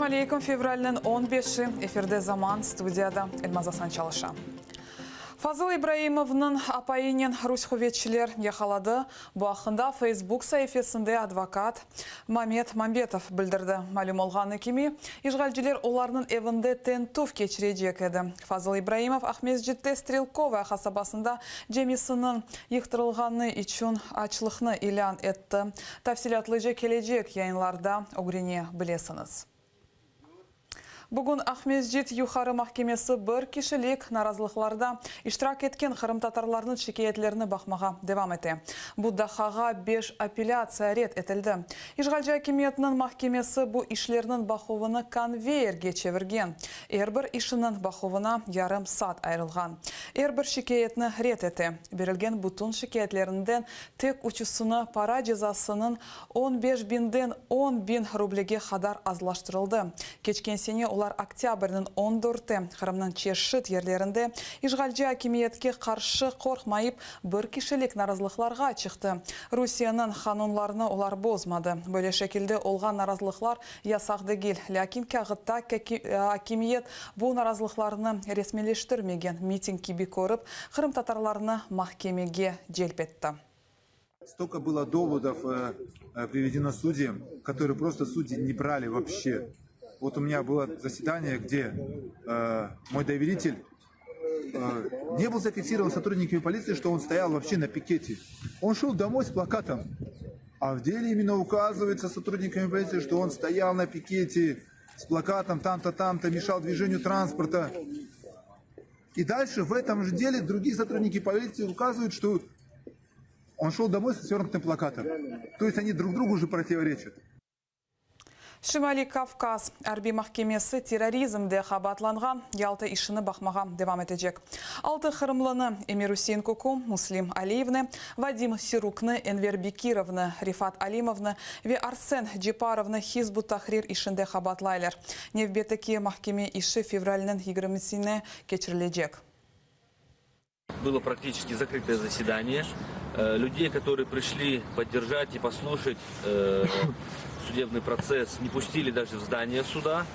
Selâm aleyküm, fevralniñ on beşi, efirde Zaman, studiyada Elmaz Asan çalışa. Fazıl İbraimovnıñ apayınen rus quvetçiler yaqaladı. Bu aqqında Feysbuk saifesinde advokat Mamet Mambetov bildirdi. Malüm olğanı kimi, işğalciler olarnıñ evinde tentüv keçirecek edi. Fazıl İbraimov Aqmescitte Strelkovaya qasabasında camisiniñ yıqtırılğanı içün açlıqnı ilân etti. Tafsilâtlıca kelecek yayınlarda ögrene bilesiñiz. Bugün Aqmescit Yuqarı mahkemesi bir kişilik narazılıqlarda iştirak etken qırımtatarlarnıñ şikâyetlerini baqmağa devam ete. Bu daqağa beş apellâtsiya red etildi. İşğalci akimiyetniñ mahkemesi bu işlerniñ baquvını konveyerge çevirgen. Er bir işiniñ baquvına yarım saat ayırılğan. Er bir şikâyetni red ete. Berilgen bütün şikâyetlerinden tek üçüsini para cezasınıñ On beş biñden 10.000 rublege qadar azlaştırıldı. Keçken sene olar oktâbrniñ on dörti Qırımnıñ çeşit yerlerinde işğalci akimiyetke qarşı qorqmayıp bir kişilik narazılıqlarğa çıqtı. Rusiyeniñ qanunlarını olar bozmadı. Böyle şekilde olğan narazılıqlar yasaq degil, lâkin kâğıtta akimiyet bu narazılıqlarnı resmiyleştirmegen miting kibi körip, qırımtatarlarnı mahkemege celp etti. Столько было доводов приведено судьям, которые просто судьи не брали вообще. Вот у меня было заседание, где мой доверитель не был зафиксирован сотрудниками полиции, что он стоял вообще на пикете. Он шел домой с плакатом. А в деле именно указывается сотрудниками полиции, что он стоял на пикете с плакатом там-то, там-то, мешал движению транспорта. И дальше в этом же деле другие сотрудники полиции указывают, что он шел домой с свернутым плакатом. То есть они друг другу уже противоречат. Şimaliy Kavkaz arbiy mahkemesi terrorizmde qabaatlanğan Yalta işini baqmağa devam etecek. Altı qırımlını, Emir-Üsein Kuku, Müslim Aliyevni, Vadim Siruknı, Enver Bekirovnı, Refat Alimovnı ve Arsen Ceparovnı Hizb ut-Tahrir işinde qabaatlaylar. Nevbetteki mahkeme işi fevralniñ yigirmisine keçirilecek. Было практически закрытое заседание. Людей, которые пришли поддержать и послушать судебный процесс, не пустили даже в здание суда,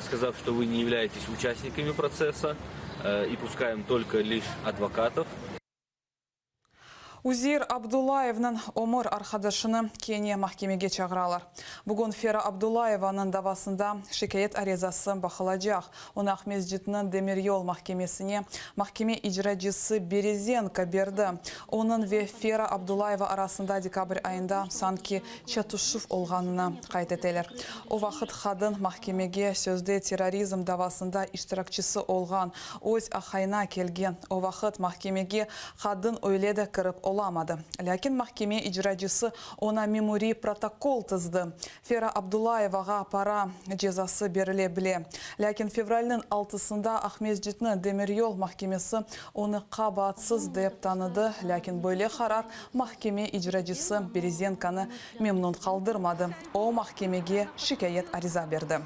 сказав, что вы не являетесь участниками процесса и пускаем только лишь адвокатов. Uzeir Abdullayevniñ ömür arqadaşını kene mahkemege çağıralar. Bugün Fera Abdullayevanıñ davasında şikâyet arizası baqılacaq. Onı Aqmescitniñ demiryol mahkemesine mahkeme icracısı Berezenko berdi. Onıñ ve Fera Abdullayeva arasında dekabr ayında sanki çatışuv olğanını qayd eteler. O vaqıt qadın mahkemege sözde terrorizm davasında iştirakçisi olğan öz aqayına kelgen. O vaqıt mahkemege qadın öyle de kirip olamadı. Lâkin mahkeme icracısı oña memuriy protokol tizdi. Fera Abdullayevağa para cezası berile bile. Lâkin fevralniñ altısında Aqmescitniñ demiryol mahkemesi onı qabaatsız dep tanıdı, lâkin böyle qarar mahkeme icracısı Berezenkonı memnun qaldırmadı, o, mahkemege şikâyet ariza berdi.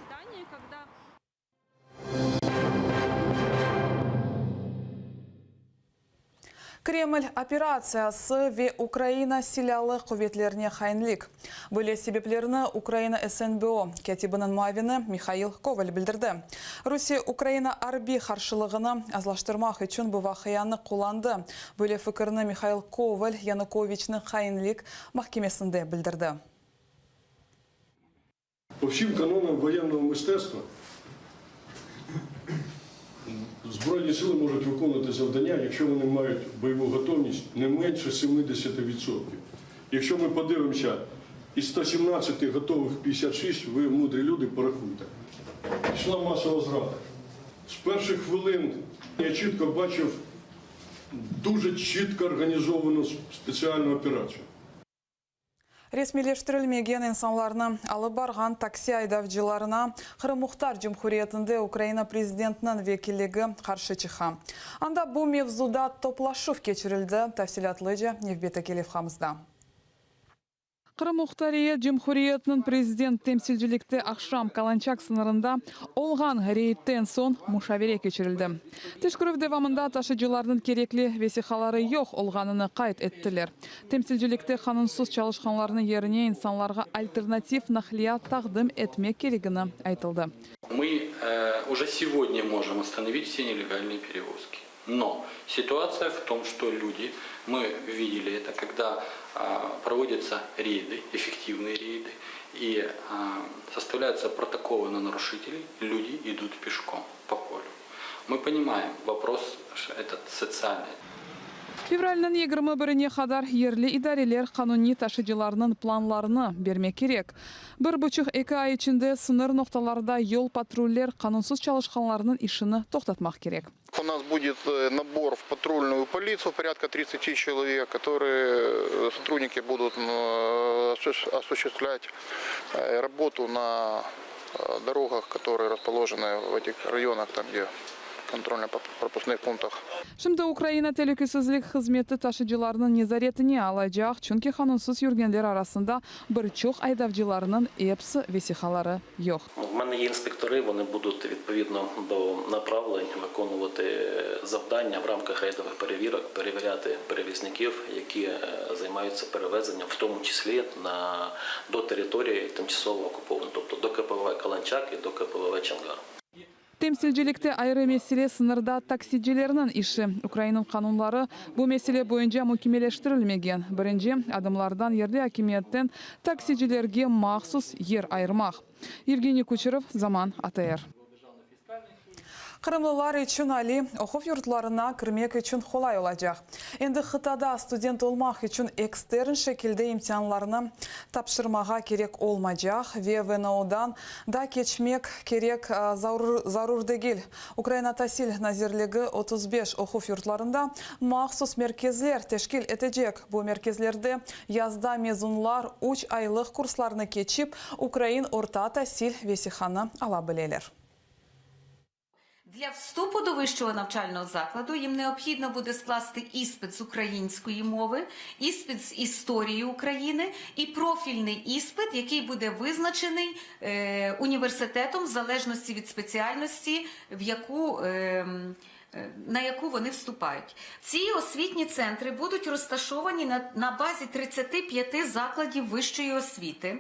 Kreml operatsiyası ve Ukraina Silâlı quvetlerine hainlik. Böyle sebeplerni Ukraina SNBO kâtibiniñ muavini Mihail Koval bildirdi. Rusiye Ukraina arbiy qarşılığını azlaştırmaq içün bu vaqianı qullandı. Böyle fikirni Mihail Koval Yanukoviçni hainlik mahkemesinde bildirdi. Po vsim kanonam voyennogo mıstestva Збройні сили можуть виконувати завдання, якщо вони мають бойову готовність не менше 70 відсотків. Якщо ми подивимося, із 117 готових 56, ви, мудрі люди, порахуйте. Йшла масова зрада. З перших хвилин я чітко бачив дуже чітко організовану спеціальну операцію. Resmiyleştirilmegen insanlarnı alıp barğan taksi aydavcılarına Qırım Muhtar Cumhuriyetinde Ukraina Prezidentiniñ vekilligi qarşı çıqa. Anda bu mevzuda toplaşuv keçirildi, tafsilâtlıca nevbetteki levhamızda. Qırım Muhtariyet Cumhuriyetiniñ Prezident temsilcilikte aqşam Kalançak sıñırında olğan reydden soñ muşavere keçirildi. Teşkerüv devamında taşıyıcılarnıñ kerekli vesiqaları yoq olğanını qayd ettiler. Temsilcilikte qanunsız çalışqanlarnıñ yerine insanlarğa alternativ naqliyat taqdim etmek keregini aytıldı. Мы уже сегодня можем остановить все нелегальные перевозки. Но ситуация в том, что люди, мы видели это, когда проводятся рейды, эффективные рейды, и составляются протоколы на нарушителей, люди идут пешком по полю. Мы понимаем, вопрос этот социальный. Fevralniñ 21-ine qadar yerli idareler qanuniy taşıyıcılarnıñ planlarını bermek kerek. Bir buçuq-eki ay içinde sıñır noqtalarda yol patruller qanunsız çalışqanlarnıñ işini toqtatmaq kerek. У нас будет набор в патрульную полицию порядка 30 человек, которые сотрудники будут осуществлять работу на дорогах, которые расположены в этих районах, там где контрольно-пропускных пунктах. Şimdi Ukraina telükesizlik hızmeti taşıyıcılarnıñ nezaretine alacaq, çünki qanunsız yürgenler arasında bir çoq aydavcılarnıñ episi vesiqaları yoq. У мене є інспектори, вони будуть відповідно до направлень виконувати завдання в рамках рейдових перевірок, перевіряти перевізників, які займаються перевезенням, в тому числі на, до території тимчасово окупованої, тобто до КПВВ Каланчак і до КПВВ Чонгар. Temsilcilikte ayrı mesele sıñırda taksicilerniñ işi. Ukrainanıñ qanunları bu mesele boyunca mükemmelleştirilmegen. Birinci adımlardan yerli akimiyetten taksicilerge mahsus yer ayırmaq. Yevgeniy Kuçerov, Zaman, ATR. Qırımlılar içün aliy oquv yurtlarına kirmek içün qolay olacaq. Endi qıtada student olmaq içün ekstern şekilde imtianlarnı tapşırmağa kerek olmaycaq ve VNOdan da keçmek kerek zarur degil. Ukraina Tasil nazirligi 35 oquv yurtlarında mahsus merkezler teşkil etecek. Bu merkezlerde yazda mezunlar üç aylıq kurslarnı keçip, ukrain orta tasil vesiqanı ala bileler. Для вступу до вищого навчального закладу їм необхідно буде скласти іспит з української мови, іспит з історії України і профільний іспит, який буде визначений е, університетом в залежності від спеціальності, в яку е, на яку вони вступають. Ці освітні центри будуть розташовані на, на базі 35 закладів вищої освіти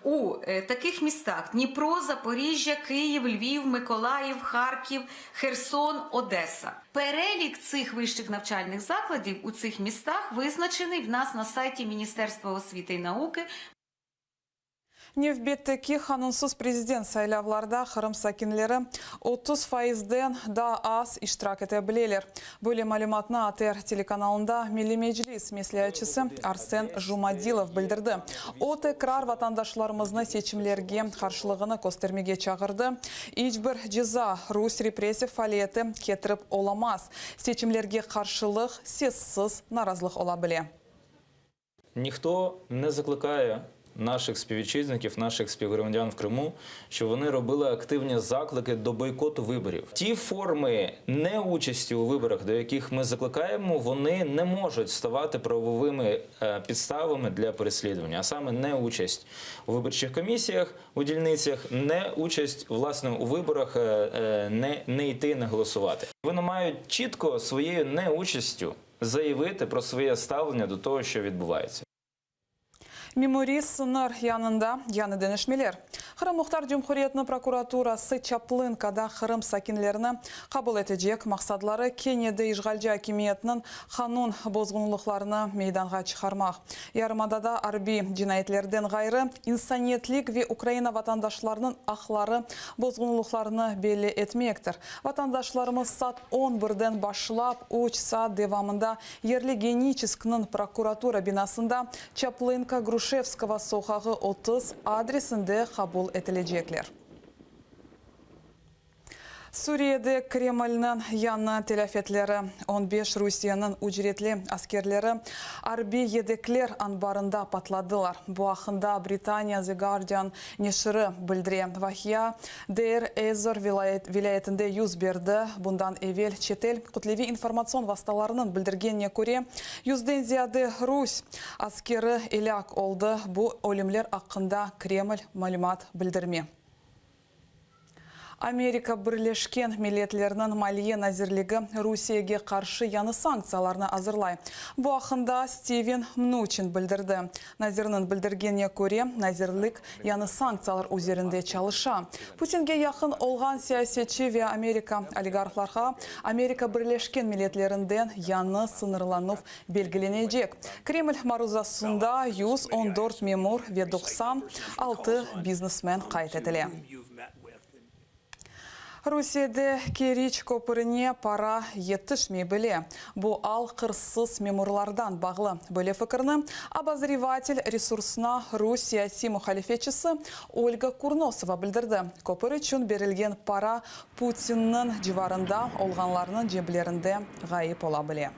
у е, таких містах: Дніпро, Запоріжжя, Київ, Львів, Миколаїв, Харків, Херсон, Одеса. Перелік цих вищих навчальних закладів у цих містах визначений в нас на сайті Міністерства освіти і науки. Nevbetteki qanunsız prezident saylavlarda Qırım sakinleri 30 faizden daa az iştirak ete bileler. Böyle malümatnı ATR telekanalında Milliy Meclis mesleatçısı Arsen Jumadilov bildirdi. O, tekrar vatandaşlarımıznı seçimlerge qarşılığını köstermege çağırdı. İç bir ceza rus repressiv faaliyeti ketirip olamaz. Seçimlerge qarşılıq sessiz narazılıq ola bile. Ніхто не закликає наших співвітчизників, наших співгромадян в Криму, щоб вони робили активні заклики до бойкоту виборів. Ті форми неучасті у виборах, до яких ми закликаємо, вони не можуть ставати правовими е, підставами для переслідування, а саме неучасть у виборчих комісіях, у дільницях, неучасть власне у виборах, е, е, не, не йти, не голосувати. Вони мають чітко своєю неучастю заявити про своє ставлення до того, що відбувається. Memuriy sıñır yanında yañı deñişmeler. Qırım Muhtar Cumhuriyetiniñ prokuraturası Çaplınkada Qırım sakinlerini qabul etecek. Maqsadları kene de işğalci akimiyetniñ qanun bozğunlıqlarını meydanğa çıqarmaq. Yarımadada arbiy cinayetlerden ğayrı, insaniyetlik ve Ukraina vatandaşlarınıñ aqları bozğunlıqlarını belli etmektir. Vatandaşlarımız saat on birden başlap üç saat devamında Yerli Geniçeskniñ prokuratura binasında Çaplınka, Gruşevskogo soqağı 30 adresinde qabul etilecekler. Suriyede Kremlniñ yañı telâfetleri, on beş Rusiyeniñ ücretli askerleri arbiy yedekler anbarında patladılar. Bu aqqında Britaniya The Guardian neşiri bildire. Vaqia Deir ez-Zor vilâyetinde yüz berdi. Bundan evel çetel kütleviy informatsion vastalarınıñ bildirgenine köre, yüzden ziyade rus askeri elâk oldı. Bu ölümler aqqında Kreml malümat bildirme. Amerika Birleşken Milletleriniñ Maliye nazirligi Rusiyege qarşı yañı sanktsiyalarnı azırlay. Bu aqqında Stiven Mnuchin bildirdi. Nazirniñ bildirgenine köre, nazirlik yañı sanktsiyalar üzerinde çalışa. Putinge yaqın olğan siyasetçi ve Amerika oligarhlarğa Amerika Birleşken Milletlerinden yañı sıñırlanuv belgilenecek. Kreml maruzasında 114 memur ve 96 biznesmen qayd etile. Rusiyede Keriç köpürine para yetişmey bile. Bu al qırsız memurlardan bağlı. Böyle fikirni Obozrevatel resursına rus siyasiy muhalifetçisi Olga Kurnosova bildirdi. Köpür içün berilgen para Putinniñ civarında olğanlarnıñ ceblerinde ğayıp ola bile.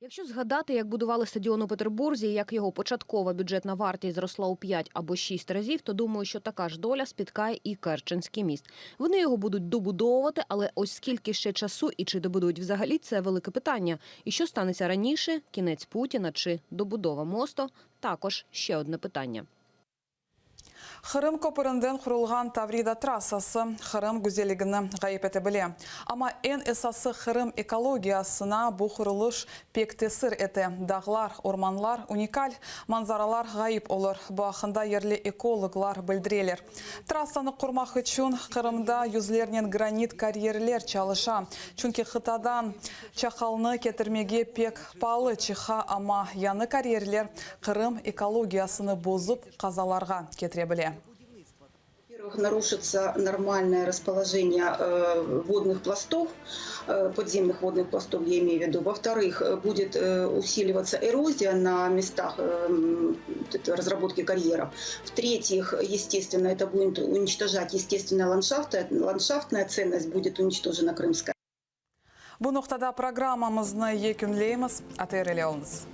Якщо згадати, як будували стадіон у Петербурзі, і як його початкова бюджетна вартість зросла у 5 або 6 разів, то думаю, що така ж доля спіткає і Керченський міст. Вони його будуть добудовувати, але ось скільки ще часу і чи добудують взагалі, це велике питання. І що станеться раніше, кінець Путіна чи добудова мосту, також ще одне питання. Qırım köpürinden qurulğan Tavrida trassası Qırım güzelligini ğayıp ete bile. Amma eñ esası Qırım ekologiyasına bu qurulış pek tesir ete. Dağlar, ormanlar, unikal manzaralar ğayıp olur. Bu aqqında yerli ekologlar bildireler. Trassanı qurmaq içün Qırımda yüzlernen granit karyerler çalışa. Çünki qıtadan çaqalnı ketirmege pek paalı çıqa, amma yañı karyerler Qırım ekologiyasını bozıp, qazalarğa ketire bile. Во-первых, нарушится нормальное расположение э, водных пластов, э, подземных водных пластов, я имею в виду. Во-вторых, э, будет усиливаться эрозия на местах разработки карьеров. В-третьих, естественно, это будет уничтожать естественный ландшафт, ландшафтная ценность будет уничтожена крымская. Bu noqtada programmamıznı yekünleymiz. ATR ile oluñız.